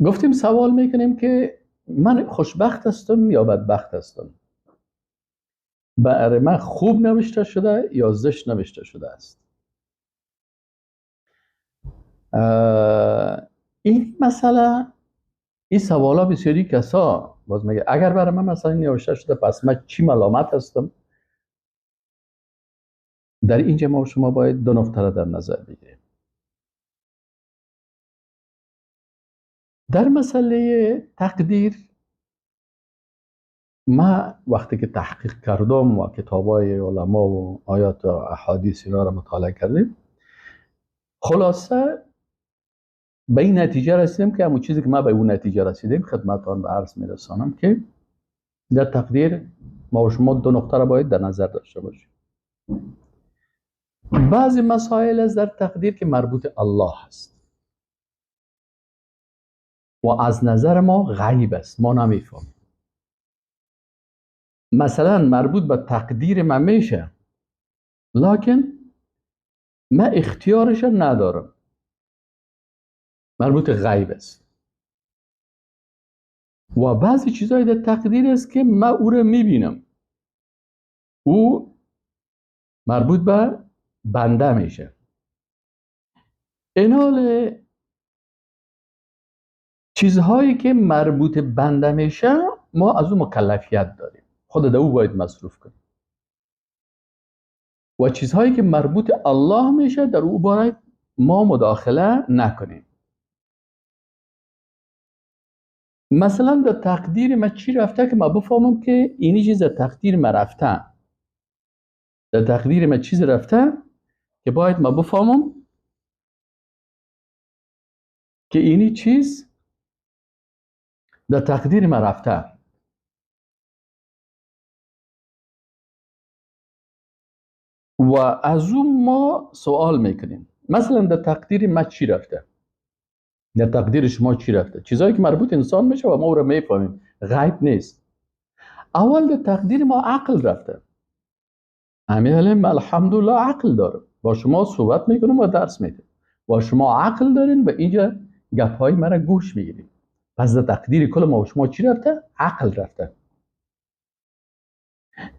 گفتیم سوال میکنیم که من خوشبخت هستم یا بدبخت هستم، برای من خوب نوشته شده یا زشت نوشته شده است. این مسئله، این سوالا بسیاری کسا باز میگه اگر برای من مثلا نوشته شده پس من چی ملامت هستم؟ در اینجا ما شما باید دو نقطه را در نظر بگیریم. در مسئله تقدیر، ما وقتی که تحقیق کردم و کتابای علما و آیات و احادیث اینا را مطالعه کردیم، خلاصه به این نتیجه رسیدیم که همون چیزی که ما به اون نتیجه رسیدیم خدمتتان به عرض میرسانم که در تقدیر ما و شما دو نقطه را باید در نظر داشته باشیم. بعضی مسائل از در تقدیر که مربوط الله است و از نظر ما غیب است، ما نمیفهمیم. مثلا مربوط به تقدیر من میشه، لکن من اختیارش ندارم، مربوط غیب است. و بعضی چیزایی در تقدیر است که من او رو میبینم، او مربوط به بنده میشه. اینال چیزهایی که مربوط بنده میشه ما از او مکلفیت داریم، خود در او باید مصروف کنیم. و چیزهایی که مربوط الله میشه در او باید ما مداخله نکنیم. مثلا در تقدیر ما چی رفته که ما بفهمم که اینی چیز در تقدیر ما رفته، در تقدیر ما چیز رفته که باید ما بفهمم که اینی چیز در تقدیر ما رفته. و از اون ما سوال میکنیم مثلا در تقدیر ما چی رفته، در تقدیر شما چی رفته، چیزایی که مربوط انسان میشه و ما او رو میفهمیم، غیب نیست. اول در تقدیر ما عقل رفته. همین الحمدلله عقل دارم، با شما صحبت میکنم و درس میدم و شما عقل دارین و اینجا گپ های مرا گوش میگیرین. پس در تقدیر کل ما و شما چی رفته؟ عقل رفته.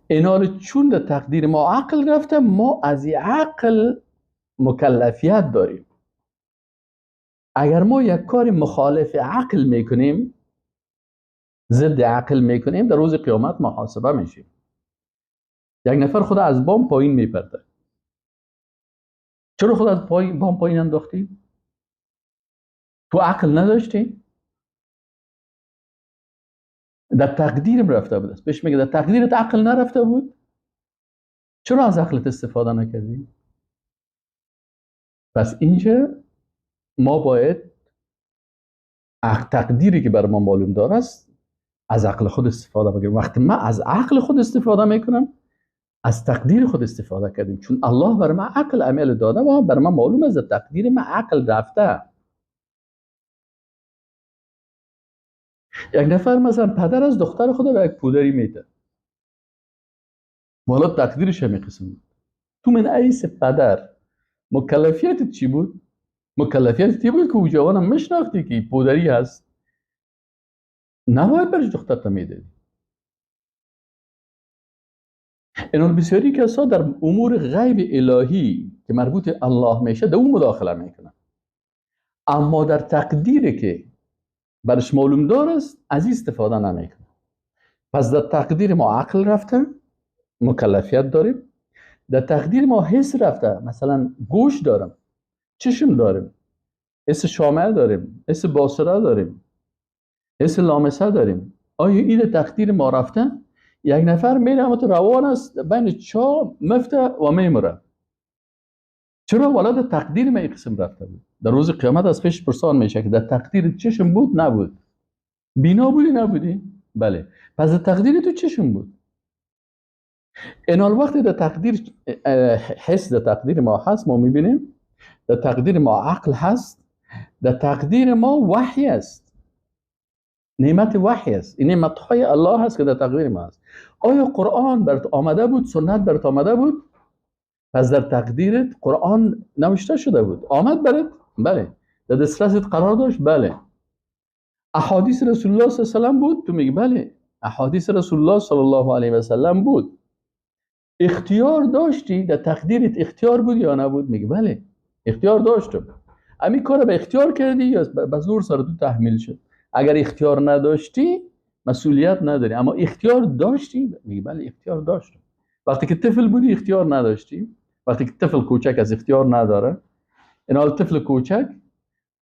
اینا چون در تقدیر ما عقل رفته، ما از عقل مکلفیت داریم. اگر ما یک کار مخالف عقل میکنیم، ضد عقل میکنیم، در روز قیامت محاسبه میشیم. یک نفر خود از بام پایین میپرده. چرا خود از بام پایین انداختی؟ تو عقل نداشتی؟ در تقدیرم رفته بود. بهش میگه در تقدیرت عقل نرفته بود؟ چرا از عقلت استفاده نکردی؟ پس اینجا ما باید تقدیری که بر ما معلوم دار است از عقل خود استفاده بکنیم. وقتی ما از عقل خود استفاده میکنم، از تقدیر خود استفاده کردیم، چون الله بر ما عقل عمل داده و بر ما معلوم است تقدیر ما عقل رفته. یک نفر مثلا پدر از دختر خود به یک پودری میده، والا تقدیرش همی قسم بود. تو من ایس پدر مکلفیت چی بود؟ مکلفیت چی بود که او جوانم میشناختی که پودری هست، نباید برش دخترت میدادی. اینون بسیاری کسا در امور غیب الهی که مربوط الله میشه در اون مداخله میکنن، اما در تقدیر که برش معلوم دار است از این استفاده نمیکنه. پس در تقدیر ما عقل رفته، مکلفیت داریم. در تقدیر ما حس رفته، مثلا گوش دارم، چشم داریم، حس شامه داریم، حس باصره داریم، حس لامسه داریم. آیا این تقدیر ما رفته؟ یک نفر میره اما تو روان است بین چا مفته و میمره. چرا؟ والا در تقدیر ما این قسم رفته بود. در روز قیامت از پیش پرسان میشه که در تقدیر چشم بود نبود، بینا بودی نبودی؟ بله. پس در تقدیر تو چشم بود. اینال وقتی در تقدیر حس در تقدیر ما هست، ما میبینیم در تقدیر ما عقل هست، در تقدیر ما وحی است، نعمت وحی است، این نعمت های الله هست که در تقدیر ما هست. آیا قرآن برات آمده بود؟ سنت برات آمده بود؟ پس در تقدیرت قرآن نوشته شده بود، آمد برات؟ بله. در دسترست قرار داشت؟ بله. احادیث رسول الله صلی الله علیه و سلم بود؟ تو میگی بله، احادیث رسول الله صلی الله علیه و سلم بود. اختیار داشتی؟ در تقدیرت اختیار بود یا نبود؟ میگه بله، اختیار داشتم. امی کار به اختیار کردی یا به زور سر تو تحمیل شد؟ اگر اختیار نداشتی مسئولیت نداری، اما اختیار داشتی؟ میگه بله، اختیار داشتم. وقتی که طفل بودی اختیار نداشتی، وقتی که طفل کوچک از اختیار نداره، این حال طفل کوچک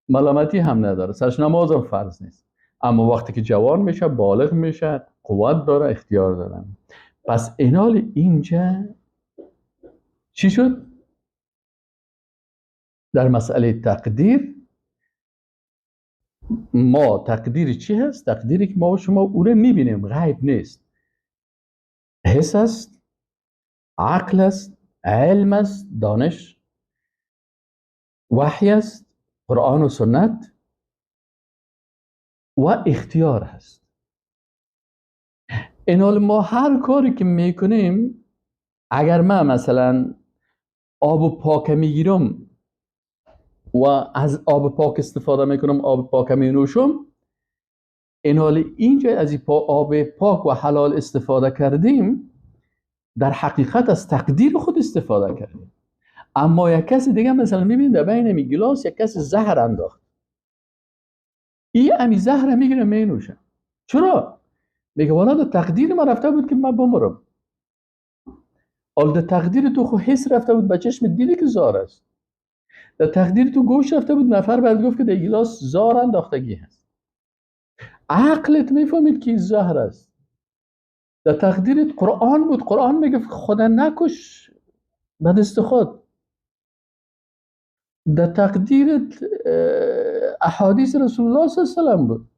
ملامتی هم نداره، سرش نماز هم فرض نیست. اما وقتی که جوان میشه، بالغ میشه، قوت داره، اختیار داره. پس این حال اینجا چی شد؟ در مسئله تقدیر ما تقدیر چی هست؟ تقدیری که ما و شما او رو میبینیم، غیب نیست، حس است، عقل است، علم است، دانش، وحی است، قرآن و سنت و اختیار هست. این حال ما هر کاری که میکنیم، اگر من مثلا آب پاک میگیرم و از آب پاک استفاده میکنم، آب پاک مینوشم، این حال اینجا از این آب پاک و حلال استفاده کردیم، در حقیقت از تقدیر خود استفاده کردیم. اما یک کسی دیگه مثلا میبینید در بین می گلاس یک کسی زهر انداخت، این امی زهر میگیره مینوشه. چرا؟ میگه والا در تقدیر ما رفته بود که من بمرم. حالا در تقدیر تو خو حس رفته بود، به چشم دیدی که زار است. در تقدیر تو گوش رفته بود، نفر بعد گفت که در گلاس زار انداختگی هست. عقلت میفهمید که زهر است. در تقدیرت قرآن بود، قرآن میگه خدا نکش به دست خود. در تقدیرت احادیث رسول الله صلی الله علیه و سلم بود.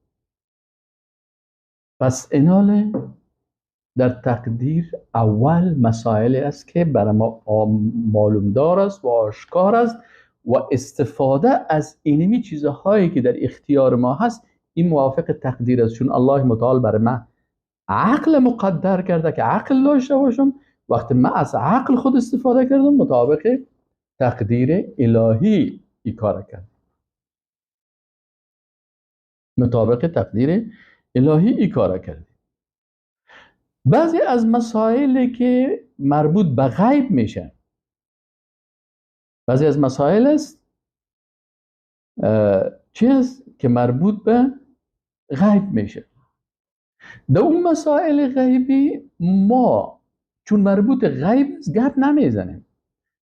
پس ایناله در تقدیر اول مسائل است که برای ما معلوم دار است و آشکار است و استفاده از اینمی چیزهایی که در اختیار ما هست، این موافق تقدیر است. چون الله متعال برای ما عقل مقدر کرده که عقل داشته باشم، وقتی من از عقل خود استفاده کردم مطابق تقدیر الهی این کار کرد، مطابق تقدیر الهی این کار کرد. بعضی از مسائلی که مربوط به غیب میشه، بعضی از مسائل است چی است که مربوط به غیب میشه. در اون مسائل غیبی ما چون مربوط غیب است گپ نمیزنیم.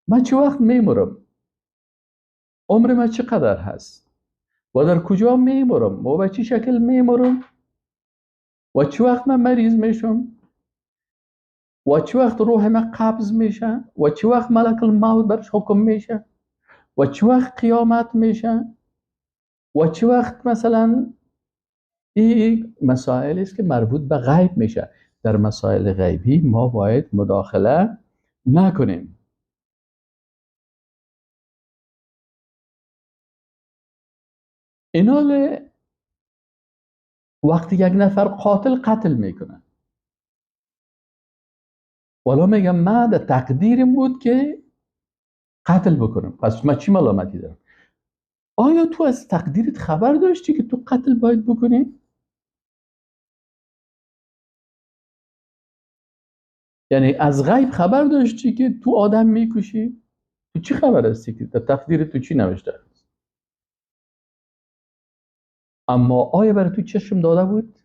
من چه وقت میمرم، عمر من چقدر هست و در کجا میمرم و به چه شکل میمرم و چه وقت من مریض میشم و چه وقت روح من قبض میشه و چه وقت ملک الموت برش حکم میشه و چه وقت قیامت میشه و چه وقت مثلا، این مسائل است که مربوط به غیب میشه. در مسائل غیبی ما باید مداخله نکنیم. اینال وقتی یک نفر قاتل قتل میکنه، والا میگم من در تقدیرم بود که قتل بکنم، پس من چی ملامتی دارم؟ آیا تو از تقدیرت خبر داشتی که تو قتل باید بکنی؟ یعنی از غیب خبر داشتی که تو آدم میکشی؟ تو چی خبر هستی که در تقدیر تو چی نوشته است؟ اما آیا برای تو چشم داده بود؟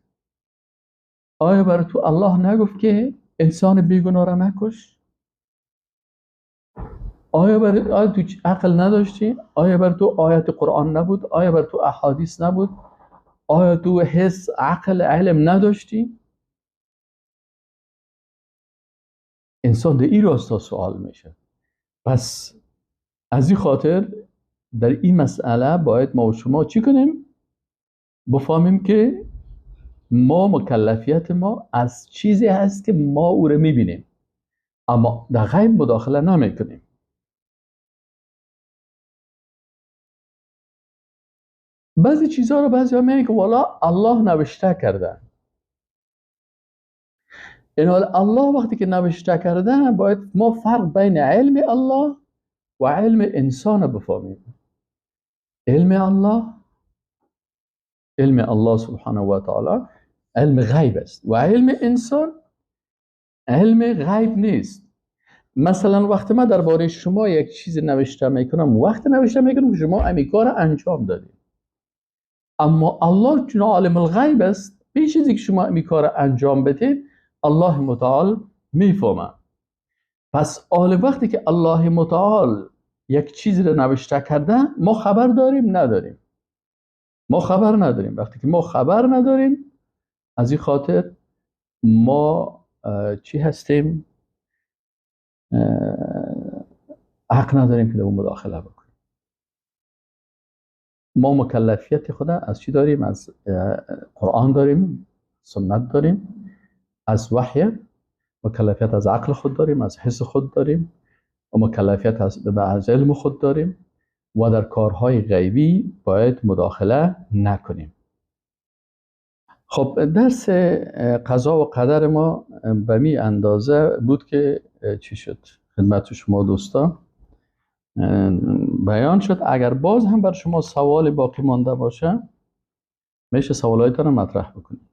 آیا برای تو الله نگفت که انسان بیگناه را نکش؟ آیا تو عقل نداشتی؟ آیا بر تو آیت قرآن نبود؟ آیا بر تو احادیث نبود؟ آیا تو حس، عقل، علم نداشتی؟ انسان در این راستا سوال میشه. پس از این خاطر در این مسئله باید ما و شما چی کنیم؟ بفهمیم که ما مکلفیت ما از چیزی هست که ما او رو میبینیم، اما در غیب مداخله نمیکنیم. بعضی چیزها رو بعضی ها میگن که والا الله نوشته کرده. این حال الله وقتی که نوشته کرده، باید ما فرق بین علم الله و علم انسان بفهمیم. علم الله علم الله سبحانه و تعالی علم غیب است و علم انسان علم غیب نیست. مثلا وقتی ما درباره شما یک چیز نوشته میکنم، وقت نوشته میکنم که شما امی کار انجام دادید، اما الله چون عالم الغیب است، به چیزی که شما امی کار انجام بدید الله متعال میفهمه. پس عالم وقتی که الله متعال یک چیزی رو نوشته کرده، ما خبر داریم نداریم؟ ما خبر نداریم. وقتی که ما خبر نداریم، از این خاطر ما چی هستیم؟ حق نداریم که در اون مداخله بکنیم. ما مکلفیت خود از چی داریم؟ از قرآن داریم، سنت داریم، از وحی، مکلفیت از عقل خود داریم، از حس خود داریم و مکلفیت از علم خود داریم و در کارهای غیبی باید مداخله نکنیم. خب درس قضا و قدر ما به می اندازه بود که چی شد خدمت شما دوستان بیان شد. اگر باز هم بر شما سوال باقی مانده باشه، میشه سوالایتان رو مطرح بکنید.